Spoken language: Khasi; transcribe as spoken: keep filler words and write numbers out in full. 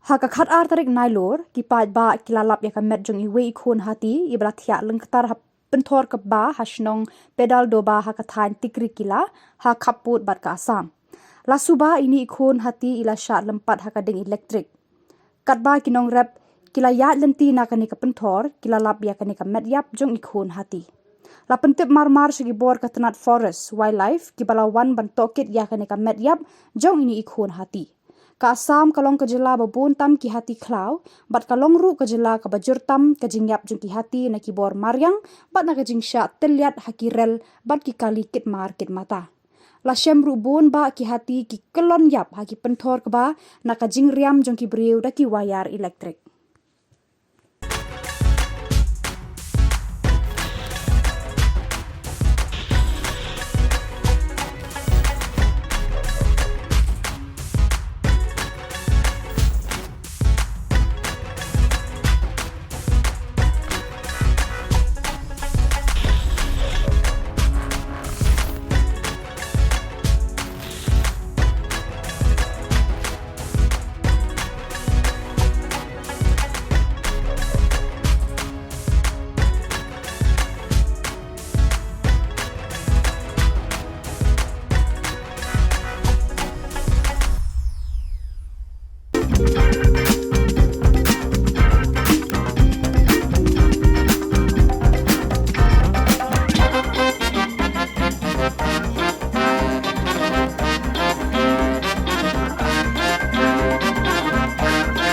Ha ka khatar tarik Nailur, ki paidbah ki la lap ïa ka met jong iwei i khun hati iba la thiah lyngktar ha pynthor kba ha shnong Pedaldoba ha ka thaiñ Tikrikilla, ha khappud bad ka Assam. La suba ine i khun hati i la shah lympat ha ka ding elektrik. Katba ki nongrep ki la ïaid lynti na kane ka pynthor, ki la lap ïa kane ka met ïap jong i khun hati. La pyntip marmar sha ki bor ka tnat Forest Wildlife kiba la wan ban tohkit ïa kane ka met ïap jong ine i khun hati. Ka Assam ka long ka jylla ba bun tam ki hati khlaw, bad ka long ruh ka jylla kaba jur tam ka jingïap jong ki hati na ki bor mariang bad na ka jingshah tylliat ha ki rel bad ki kali kit mar kit mata. La shem ruh bun bah ki hati ki kyllon ïap ha ki pynthor kba na ka jingriam jong ki briew da ki wire elektrik.